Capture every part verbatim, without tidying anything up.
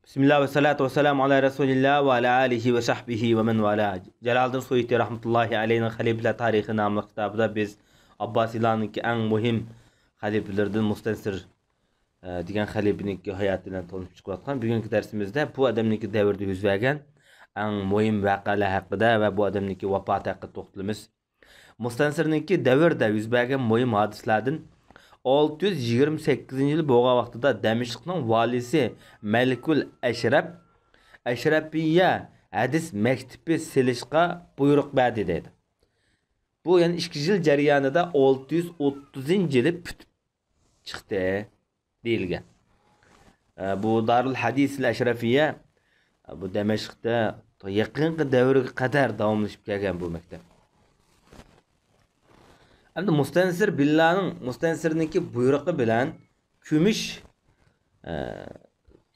بىسمىللا ۋەسسالاتۇ ۋەسسالامۇ ئالا رەسۇلىللا ۋە ئالا ئالىھى ۋە سەھبىھى ۋە مەن ۋالا. جالالىدىن سۇيۇتى رەھمەتۇللاھى ئەلەيھىنىڭ خەلىپىلەر تارىخى ناملىق كىتابىدا بىز ئابباسىيلارنىڭكى ئەڭ مۇھىم خەلىپىلىرىدىن مۇستەنسىر، ئە، دېگەن خەلىپىنىڭكى ھاياتى بىلەن تونۇشۇپ چىقىۋاتقان. بۈگۈنكى دەرسىمىزدە بۇ ئادەمنىڭكى دەۋرىدە يۈز بەرگەن ئەڭ مۇھىم ۋەقەلەر ھەققىدە ۋە بۇ ئادەمنىڭكى ۋاپاتى ھەققىدە توختىلىمىز. مۇستەنسىرنىڭكى دەۋرىدە يۈز بەرگەن مۇھىم ھادىسىلەردىن، ئالتە يۈز يىگىرمە سەككىزىنچى يىلى بولغان ۋاقتىدا دەمىشقنىڭ ۋالىسى مەلىكۇل ئەشرەپ ئەشرەپىيە ھەدىس مەكتىپى سېلىشقا بۇيرۇق بەردى دەيدۇ. بۇ يەنە ئىككى يىل جەريانىدا ئالتە يۈز ئوتتۇزىنچى يىلى پۈتۈپ چىقتى دېيىلگەن. ئە، بۇ دارۇل ھەدىسىل ئەشرەفىيە، ئە، بۇ دەمەشقتە يېقىنقى دەۋرگە قەدەر داۋاملىشىپ كەلگەن بۇ مەكتەپ. ئەمدى مۇستەنسىر بىللانىڭ، مۇستەنسىرنىڭكى بۇيرۇقى بىلەن كۈمۈش، ئە،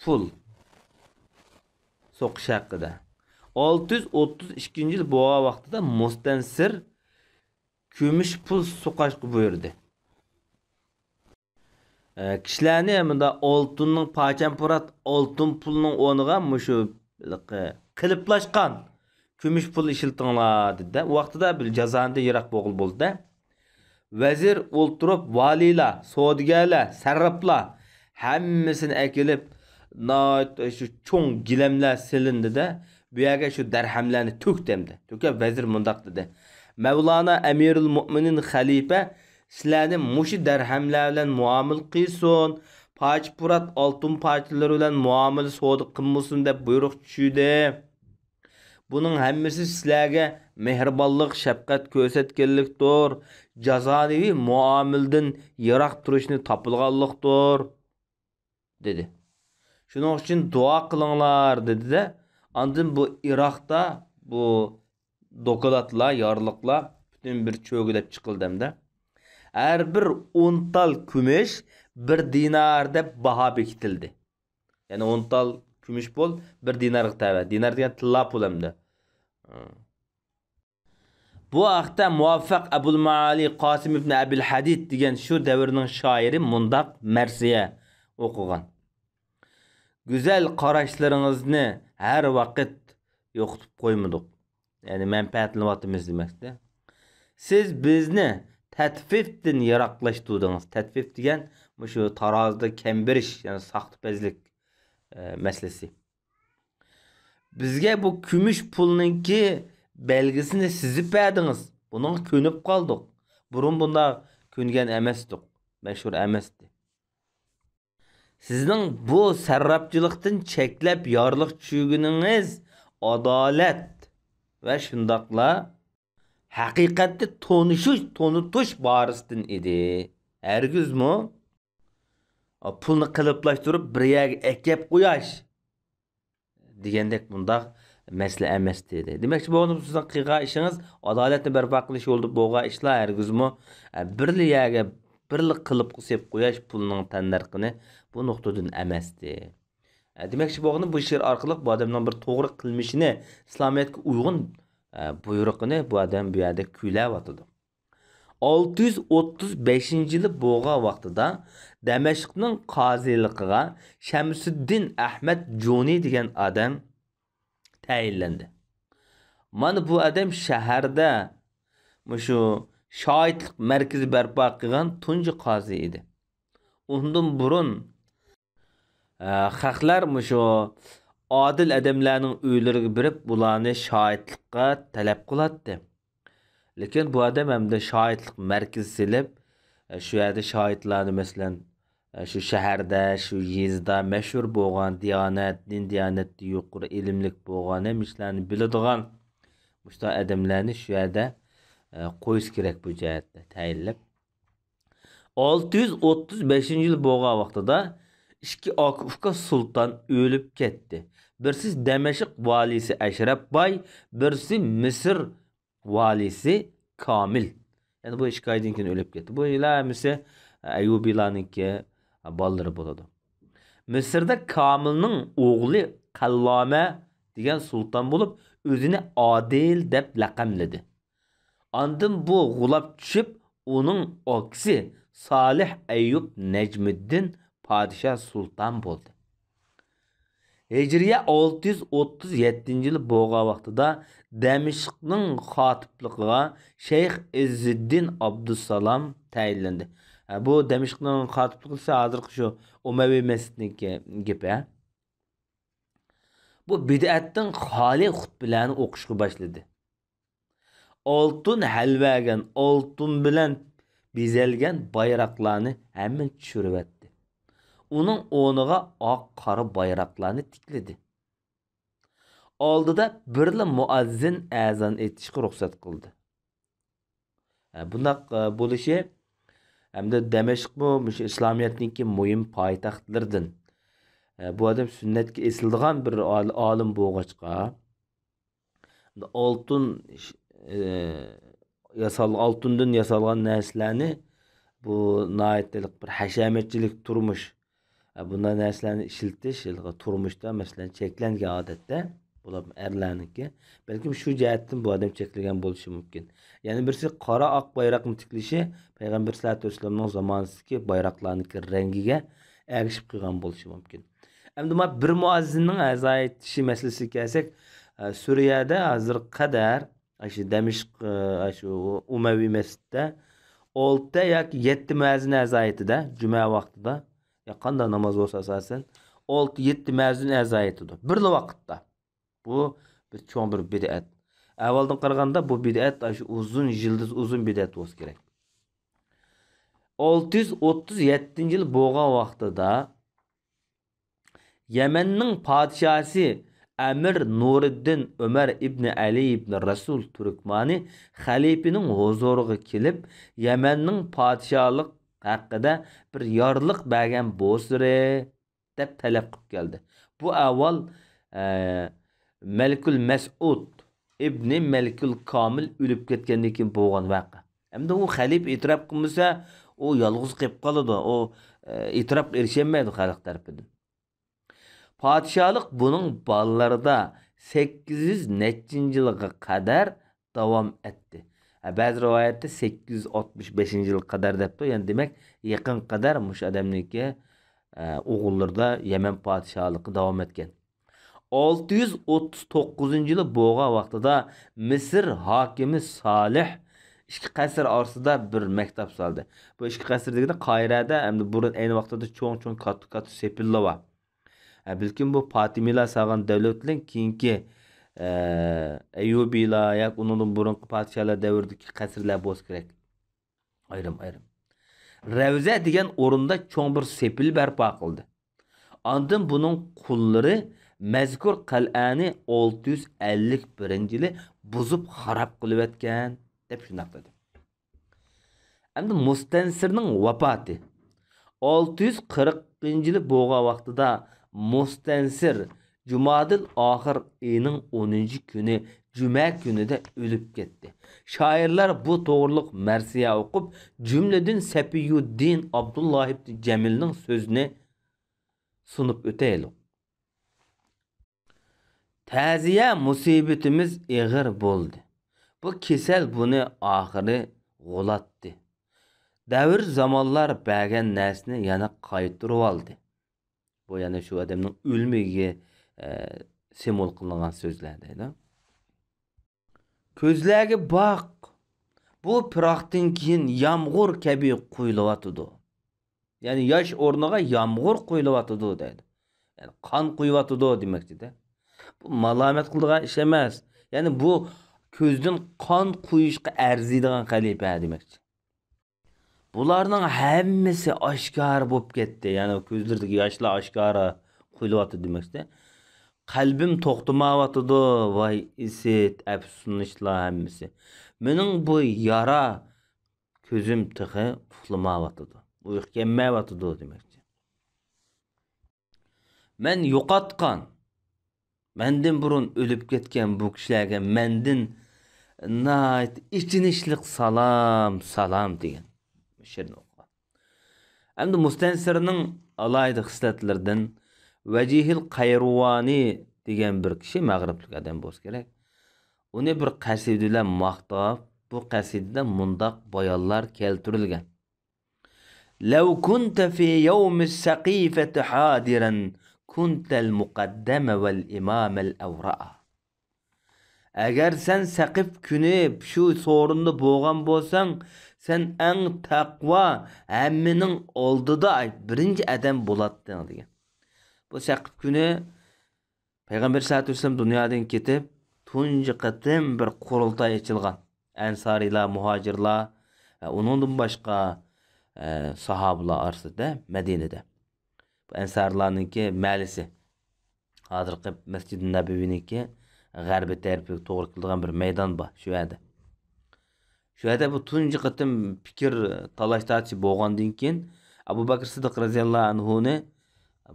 پۇل سوقۇش ھەققىدە. ئالتە يۈز ئوتتۇز ئىككىنچى يىل بولغان ۋاقتىدا مۇستەنسىر كۈمۈش پۇل سوقاشقا بۇيرۇدى. ئە، كىشىلەرنى مۇنداق ئالتۇننىڭ، پاچەمپۇرات ئالتۇن پۇلنىڭ ئورنىغا مۇشۇ ھېلىقى قېلىپلاشقان كۈمۈش پۇل ئىشلىتىڭلار دېدى. ئۇ ۋاقتىدا بىر جازانىدىن يىراق بولغىلى بولدى-دە. ۋەزىر ئولتۇرۇپ، ۋالىيلار، سودىگەرلەر، سەرراپلار ھەممىسىنى ئەكېلىپ، ناھايىتى شۇ چوڭ گىلەملەر سېلىندى-دە، بۇ يەرگە شۇ دەرھەملەرنى تۆكتى ئەمدى. تۆكۈپ ۋەزىر مۇنداق دېدى: مەۋلانا ئەمىرۇل مۆمىنىن خەلىپە سىلەرنى مۇشۇ دەرھەملەر بىلەن مۇئامىلە قىلسۇن، پاچە پۇرات ئالتۇن پارچىلىرى بىلەن مۇئامىلە سودا قىلمىسۇن دەپ بۇيرۇق چۈشۈردى. بۇنىڭ ھەممىسى سىلەرگە مېھرىبانلىق، شەپقەت كۆرسەتكەنلىكتۇر، جازانىۋى مۇئامىلىدىن يىراق تۇرۇشنى تاپىلىغانلىقتۇر، دېدى. شۇنىڭ ئۈچۈن دۇئا قىلىڭلار، دېدى-دە، ئاندىن بۇ ئىراقتا بۇ دوكلاتلار، يارلىقلار پۈتۈن بىر چۆگىلەپ چىقىلدى ھەمدە ھەر بىر ئون تال كۈمۈش بىر دىنار دەپ باھا بېكىتىلدى. يەنى ئون تال كۈمۈش پۇل بىر دىنارغا تەۋە. دىنار دېگەن تىللا پۇل ئەمدى. بۇ ھەقتە مۇۋەففەق ئەبۇل مائالى قاسىم ئىبن ئەبىل ھەدىد دېگەن شۇ دەۋرنىڭ شائىرى مۇنداق مەرسىيە ئوقۇغان: گۈزەل قاراشلىرىڭىزنى ھەر ۋاقىت يوقىتىپ قويمىدۇق. يەنى مەنپەئەتلىنىۋاتىمىز دېمەكتە. سىز بىزنى تەتفىفتىن يىراقلاشتۇردىڭىز. تەتفىف دېگەن مۇشۇ تارازىدا كەم بېرىش، يەنى ساختىپەزلىك، ئە، مەسىلىسى. بىزگە بۇ كۈمۈش پۇلنىڭكى بەلگىسىنى سىزىپ بەردىڭىز. بۇنىڭغا كۆنۈپ قالدۇق. بۇرۇن بۇنداق كۆنگەن ئەمەستۇق. مەشھۇر ئەمەستى. سىزنىڭ بۇ سەرراپچىلىقتىن چەكلەپ يارلىق چۈشۈرگىنىڭىز ئادالەت ۋە شۇنداقلا ھەقىقەتنى تونۇشۇش، تونۇتۇش بارىسىدىن ئىدى. ھەرگىزمۇ پۇلنى قېلىپلاشتۇرۇپ بىر يەرگە ئەكەپ قوياش دېگەندەك بۇنداق مەسىلە ئەمەس دېدى. دېمەكچى بولغىنىم، سىزنىڭ قىلغان ئىشىڭىز ئادالەتنى بەرپا قىلىش يولىدا بولغان ئىشلار ھەرگىزمۇ، ئە، بىرلا يەرگە، بىرلا قېلىپقا سېلىپ قوياش پۇلنىڭ تەننەرخىنى بۇ نۇقتىدىن ئەمەستى. ئە، دېمەكچى بولغىنىم، بۇ شېئىر ئارقىلىق بۇ ئادەمنىڭ بىر توغرا قىلمىشىنى، ئىسلامىيەتكە ئۇيغۇن، ئە، بۇيرۇقىنى بۇ ئادەم بۇ يەردە كۈيلەۋاتىدۇ. ئالتە يۈز ئوتتۇز بەشىنچى يىلى بولغان ۋاقتىدا دەمەشقنىڭ قازىلىقىغا شەمسۇددىن ئەھمەد جۇنى دېگەن ئادەم تەيىنلەندى. مانا بۇ ئادەم شەھەردە مۇشۇ شاھىتلىق مەركىزى بەرپا قىلغان تۇنجى قازى ئىدى. ئۇندىن بۇرۇن ئە، خەقلەر مۇشۇ ئادىل ئادەملەرنىڭ ئۆيلىرىگە بېرىپ، ئۇلارنى شاھىتلىققا تەلەپ قىلاتتى. لېكىن بۇ ئادەم ئەمدى شاھىتلىق مەركىزى سېلىپ، ئە، شۇ يەردە شاھىتلارنى، مەسىلەن، ئە، شۇ شەھەردە، شۇ يېزىدا مەشھۇر بولغان دىيانەت، دىن دىيانەتتە يۇقىرى ئىلىملىك بولغان، ھەممە ئىشلارنى بىلىدىغان مۇشۇنداق ئادەملەرنى شۇ يەردە، ئە، قويسا كېرەك بۇ جەھەتتە تەيىنلەپ. ئالتە يۈز ئوتتۇز بەشىنچى يىل بولغان ۋاقتىدا ئىككى ئاكا ئۇكا سۇلتان ئۆلۈپ كەتتى. بىرسى دەمەشق ۋالىسى ئەشرەپ باي، بىرسى مىسىر ۋالىسى كامىل. يەنى بۇ ئىككى ئايدىن كېيىن ئۆلۈپ كەتتى. بۇ ھەممىسى ئەيۇبىيلارنىڭكى بالىلىرى بولىدۇ. مىسىردا كامىلنىڭ ئوغلى قەللامە دېگەن سۇلتان بولۇپ، ئۆزىنى ئادىل دەپ لەقەملىدى. ئاندىن بۇ غۇلاپ چۈشۈپ، ئۇنىڭ ئاكىسى سالىھ ئەييۇب نەجمىددىن پادىشاھ سۇلتان بولدى. ھىجرىيە ئالتە يۈز ئوتتۇز يەتتىنچى يىلى بولغان ۋاقتىدا دەمىشقنىڭ خاتىپلىقىغا شەيخ ئىززىددىن ئابدۇسسالام تەيىنلەندى. ھە، بۇ دەمىشقنىڭ خاتىپلىقى دېسە، ھازىرقى شۇ ئۇمەۋى مەسچىتىنىڭكى گېپى، ھە. بۇ بىدئەتتىن خالىي خۇتبىلەرنى ئوقۇشقا باشلىدى. ئالتۇن ھەلۋەگەن، ئالتۇن بىلەن بېزەلگەن بايراقلارنى ھەممىنى چۈشۈرۈۋەتتى. ئۇنىڭ ئورنىغا ئاق قارا بايراقلارنى تىكلىدى. ئالدىدا بىرلا مۇئەززىن ئەزان ئېيتىشقا رۇخسەت قىلدى. ھە، بۇنداق، ئە، بولۇشى ھەمدە دەمەشقمۇ مۇشۇ ئىسلامىيەتنىڭكى مۇھىم پايتەختلىرىدىن. ئە، بۇ ئادەم سۈننەتكە ئېسىلىدىغان بىر ئال-، ئالىم بولغاچقا، ئالتۇن، ئى، ياسال-، ئالتۇندىن ياسالغان نەرسىلەرنى، بۇ ناھايىتى بىر ھەشەمەتچىلىك تۇرمۇش، ئە، بۇنداق نەرسىلەرنى ئىشلىتىش ھېلىقى تۇرمۇشتا، مەسىلەن، چەكلەنگەن ئادەتتە، بۇلار ئەرلەرنىڭكى. بەلكىم شۇ جەھەتتىن بۇ ئادەم چەكلىگەن بولۇشى مۇمكىن. يەنە بىرسى، قارا ئاق بايراقنى تىكلىشى پەيغەمبەر سەللەللاھۇ ئەلەيھى ۋەسەللەمنىڭ زامانىسىدىكى بايراقلارنىڭكى رەڭگىگە ئەگىشىپ قىلغان بولۇشى مۇمكىن. ئەمدى مانا بىر مۇئەززىننىڭ ئەزان ئېيتىشى مەسىلىسىگە كەلسەك، ئە، سۈرىيەدە ھازىرغا قەدەر، ئاشۇ دەمىشق، ئە، ئاشۇ ئۇمەۋى مەسچىتتە ئالتە ياكى يەتتە مۇئەززىن ئەزان ئېيتىدۇ، جۈمە ۋاقتىدا. يا قانداق ناماز بولسا ئاساسەن، ئالتە، يەتتە مۇئەززىن ئەزان ئېيتىدۇ. بىرلا ۋاقىتتا. بۇ بىر چوڭ بىر بىدئەت. ئەھۋالدىن قارىغاندا بۇ بىدئەت ئاشۇ ئۇزۇن، يىلدىز ئۇزۇن بىدئەت بولسا كېرەك. ئالتە يۈز ئوتتۇز يەتتىنچى يىل بولغان ۋاقتىدا يەمەننىڭ پادىشاھى ئەمىر نۇرىددىن ئۆمەر ئىبنى ئەلى ئىبنى رەسۇل تۈركمانى خەلىپىنىڭ ھۇزۇرىغا كېلىپ، يەمەننىڭ پادىشاھلىق ھەققىدە بىر يارلىق بەرگەن بولسىرى، دەپ تەلەپ قىلىپ كەلدى. بۇ ئەھۋال، ئە، مەلىكۇل مەسئۇد ئىبنى مەلىكۇل كامىل ئۆلۈپ كەتكەندىن كېيىن بولغان ۋەقە. ئەمدى ئۇ خەلىپە ئېتىراپ قىلمىسا، ئۇ يالغۇز قېلىپ قالىدۇ. ئۇ، ئە، ئېتىراپقا ئېرىشەلمەيدۇ خەلق تەرىپىدىن. پادىشاھلىق بۇنىڭ بالىلىرىدا سەككىز يۈز نەچچىنچى يىلغا قەدەر داۋام ئەتتى. ھە، بەزى رىۋايەتتە سەككىز يۈز ئاتمىش بەشىنچى يىلغا قەدەر دەپتۇ. يەنى دېمەك، يېقىنغا قەدەر مۇشۇ ئادەمنىڭكى، ئە، ئوغۇللىرىدا يەمەن پادىشاھلىقى داۋام ئەتكەن. ئالتە يۈز ئوتتۇز توققۇزىنچى يىلى بولغان ۋاقتىدا مىسىر ھاكىمى سالىھ ئىككى قەسىر ئارىسىدا بىر مەكتەپ سالدى. بۇ ئىككى قەسىر دېگىنى قاھىرەدە، ئەمدى بۇرۇن ئەينى ۋاقتىدا چوڭ-چوڭ، كاتتا-كاتتا سېپىللا بار. ھە، بىلكىم بۇ پاتىمىيلار سالغان دەۋلەتلەرنىڭ كېيىنكى، ئە، ئەييۇبىيلار ياكى ئۇنىڭدىن بۇرۇنقى پادىشاھلار دەۋرىدىكى قەسىرلەر بولسا كېرەك. ئايرىم-ئايرىم. رەۋزە دېگەن ئورۇندا چوڭ بىر سېپىل بەرپا قىلدى. ئاندىن بۇنىڭ قۇللىرى مەزكۇر قەلئەنى ئالتە يۈز ئەللىك بىرىنچى يىلى بۇزۇپ خاراب قىلىۋەتكەن، دەپ شۇنداق دېدى. ئەمدى مۇستەنسىرنىڭ ۋاپاتى. ئالتە يۈز قىرىقىنچى يىلى بولغان ۋاقتىدا مۇستەنسىر جۇمادىل ئاخىر ئېيىنىڭ ئونىنچى كۈنى جۈمە كۈنىدە ئۆلۈپ كەتتى. شائىرلار بۇ توغرىلىق مەرسىيە ئوقۇپ، جۈملىدىن سەپىيۇددىن ئابدۇللا ئىبن جەمىلنىڭ سۆزىنى سۇنۇپ ئۆتەيلى. تەزىيە مۇسىبىتىمىز ئېغىر بولدى. بۇ كېسەل بۇنى ئاخىرى غۇلاتتى. دەۋر زامانلار بەرگەن نەرسىنى يەنە قايتۇرۇۋالدى. بۇ يەنە شۇ ئادەمنىڭ ئۆلمىكىگە، ئە، سىمۋول قىلىنغان سۆزلەر دەيدۇ. كۆزلەرگە باق، بۇ پىراقتىن كېيىن يامغۇر كەبى قۇيۇلۇۋاتىدۇ. يەنى ياش ئورنىغا يامغۇر قۇيۇلۇۋاتىدۇ دەيدۇ. يەنى قان قۇيۇۋاتىدۇ دېمەكچىدە. بۇ مالامەت قىلىدىغان ئىش ئەمەس. يەنى بۇ كۆزدىن قان قۇيۇشقا ئەرزىيدىغان خەلىپە دېمەكچى. بۇلارنىڭ ھەممىسى ئاشكارا بولۇپ كەتتى. يەنى كۆزلىرىدىكى ياشلار ئاشكارا قۇيۇلۇۋاتىدۇ دېمەكچىدە. قەلبىم توختىمايۋاتىدۇ، ۋاي ئىسىت، ئەپسۇسلىنىشلار ھەممىسى. مېنىڭ بۇ يارا كۆزۈم تېخى ئۇخلىمايۋاتىدۇ. ئۇيقۇ كەلمەيۋاتىدۇ دېمەكچى. مەن يوقاتقان، مەندىن بۇرۇن ئۆلۈپ كەتكەن بۇ كىشىلەرگە مەندىن ناھايىتى ئېچىنىشلىق سالام، سالام دېگەن شېئىرنى ئوقۇغان. ئەمدى مۇستەنسىرنىڭ ئالاھىدە خىسلەتلىرىدىن ۋەجىھىل قەيرۇۋانى دېگەن بىر كىشى، مەغرىبلىك ئادەم بولسا كېرەك، ئۇنى بىر قەسىدە بىلەن ماختاپ، بۇ قەسىدىدە مۇنداق بايانلار كەلتۈرۈلگەن. لو كنت في يوم السقيفة حاضرا كنت المقدم والإمام الأورع. ئەگەر سەن سەقىف كۈنى شۇ سورۇندا بولغان بولساڭ، سەن ئەڭ تەقۋا، ھەممىنىڭ ئالدىدا بىرىنچى ئادەم بولاتتىڭ دېگەن. بۇ سەقىف كۈنى پەيغەمبەر سەللەللاھۇ ئەلەيھى ۋەسەللەم دۇنيادىن كېتىپ، تۇنجى قېتىم بىر قۇرۇلتاي ئېچىلغان. ئەنسارىيلار، مۇھاجىرلار ۋە ئۇنىڭدىن باشقا، ئە، ساھابىلار ئارىسىدا مەدىنىدە. بۇ ئەنسارلارنىڭكى مەھەللىسى. ھازىرقى مەسجىدى نەبەۋىنىڭكى غەربىي تەرىپىگە توغرا كېلىدىغان بىر مەيدان بار شۇ يەردە. شۇ يەردە بۇ تۇنجى قېتىم پىكىر تالاش تارتىشى بولغاندىن كېيىن، ئەبۇ بەكرى سىددىق رەزىياللاھۇ ئەنھۇنى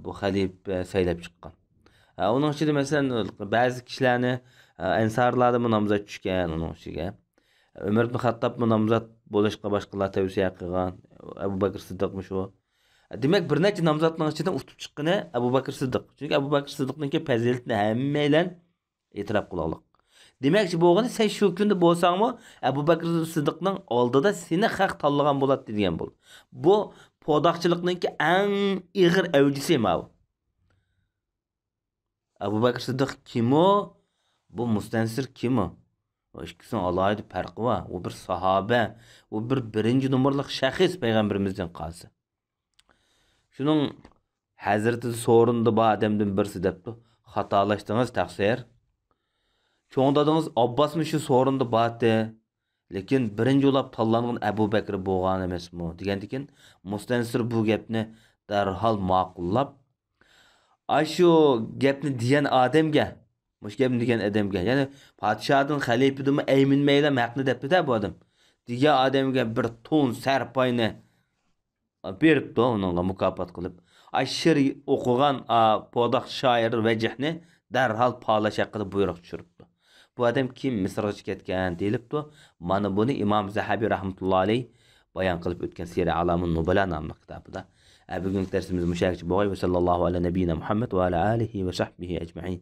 بۇ خەلىپە سايلاپ چىققان. ھە، ئۇنىڭ ئىچىدە، مەسىلەن، بەزى كىشىلەرنى، ھە، ئەنسارلاردىنمۇ نامزات چۈشكەن ئۇنىڭ ئىچىگە. ئۆمەر ئىبن خەتتابمۇ نامزات بولۇشقا باشقىلار تەۋسىيە قىلغان. ئەبۇ بەكرى سىددىقمۇ شۇ. دېمەك، بىر نەچچە نامزاتنىڭ ئىچىدىن ئۇتۇپ چىققىنى ئەبۇ بەكرى سىددىق. چۈنكى ئەبۇ بەكرى سىددىقنىڭكى پەزىلىتىنى ھەممەيلەن ئېتىراپ قىلغانلىق. دېمەكچى بولغىنى، سەن شۇ كۈندە بولساڭمۇ، ئەبۇ بەكرى سىددىقنىڭ ئالدىدا سېنى خەق تاللىغان بولاتتى دېگەن بولدى. بۇ پوداقچىلىقنىڭكى ئەڭ ئېغىر ئەۋجىسى ماۋۇ. ئەبۇ بەكرى سىددىق كىمۇ؟ بۇ مۇستەنسىر كىمۇ؟ ئۇ ئىككىسىنىڭ ئالاھىدە پەرقى بار. ئۇ بىر ساھابە، ئۇ بىر بىرىنچى نومۇرلۇق شەخس پەيغەمبىرىمىزدىن قالسا. شۇنىڭ ھەزرىتى سورۇندا بار ئادەمدىن بىرسى دەپتۇ، خاتالاشتىڭىز، تەقسىر. چوڭ دادىڭىز ئابباسمۇ شۇ سورۇندا بارتى. لېكىن بىرىنچى بولاپ تاللانغان ئەبۇ بەكرى بولغان ئەمەسمۇ؟ دېگەندىكىن، مۇستەنسىر بۇ گەپنى دەرھال ماقۇللاپ، ئاشۇ گەپنى دېگەن ئادەمگە، مۇشۇ گەپنى دېگەن ئادەمگە، يەنى پادىشاھدىن، خەلىپىدىنمۇ ئەيمىنمەيلى ھەقنى دەپتۇ-دە بۇ ئادەم. دېگەن ئادەمگە بىر تون سەرپاينى بېرىپتۇ ئۇنىڭغا مۇكاپات قىلىپ. ئاشۇ شېئىر ئوقۇغان، ئا، پوداق شائىر ۋەجىھنى دەرھال پالاش ھەققىدە بۇيرۇق چۈشۈرۈپتۇ. بۇ ئادەم كىم؟ مىسىرغىچە كەتكەن دېيىلىپتۇ. مانا بۇنى ئىمام زەھەبى رەھمەتۇللا ئەلەيھ بايان قىلىپ ئۆتكەن سىيرە ئەلامۇن نۇبەلا ناملىق كىتابىدا. ئە، بۈگۈنكى دەرسىمىز مۇشۇ يەرگىچە بولغاي. ۋە ساللاللاھۇ ئەلا نەبىييىنا مۇھەممەد ۋە ئەلا ئالىھى ۋە سەھبىھى ئەجمەئىن.